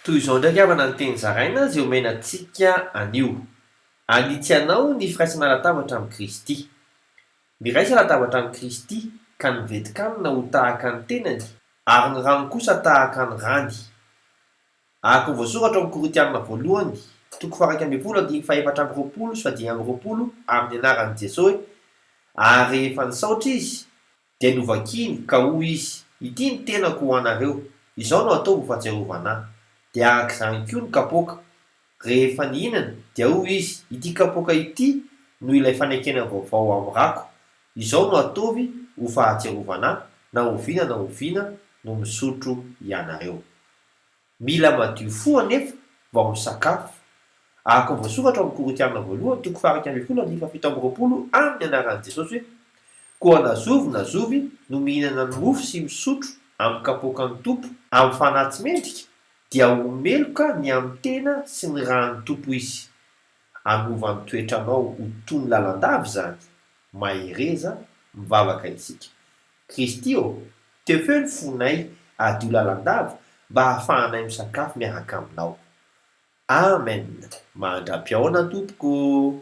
Toy izao indray havana ny teny zaraina izay omena antsika anio. Hanitsy anao ny firaisana latabatra amin'i Kristy. Miraisa latabatra amin'i Kristy, ka ny ventin-kanina ho tahaka ny tenany, ary ny rano kosa tahaka ny rany. Araka ny voasoratra ao amin'ny Korintiana voalohany, toko faha-11 andininy faha-24 sy faha-25 amin'ny anaran'i Jesoa hoe, Ary rehefa nisaotra izy, Dia novakiny, ka hoy izy, Ity ny tenako ho anareo, izao no ataovy ho fahatsiarovana ahy. Dia araka izany koa ny kapoaka, rehefa nihinana, dia hoy izy, Ity kapoaka ity no ilay fanekena vaovao amin'ny rako, izao no ataovy ho fahatsiarovana ahy, na oviana na oviana no misotro hianareo. Mila madio fo anefa vao misakafo. Araka ny voasoratra ao amin'ny Korintiana voalohany toko faha-11 andininy faha-27 amin'ny anaran'i Jesosy hoe, Koa na zovy na zovy no mihinana ny mofo sy misotro amin'ny kapoakan'ny Tompo amin'ny fanahy tsy mendrika, dia ho meloka ny amin'ny tena sy ny ran'ny Tompo izy. Hanova ny toetranao ho tony lalandava izany. Mahereza mivavaka isika. Kristy ô, tefeo ny fonay hadio lalandava mba hahafahanay misakafo miaraka aminao. Amen! Mandra-pihaona tompoko!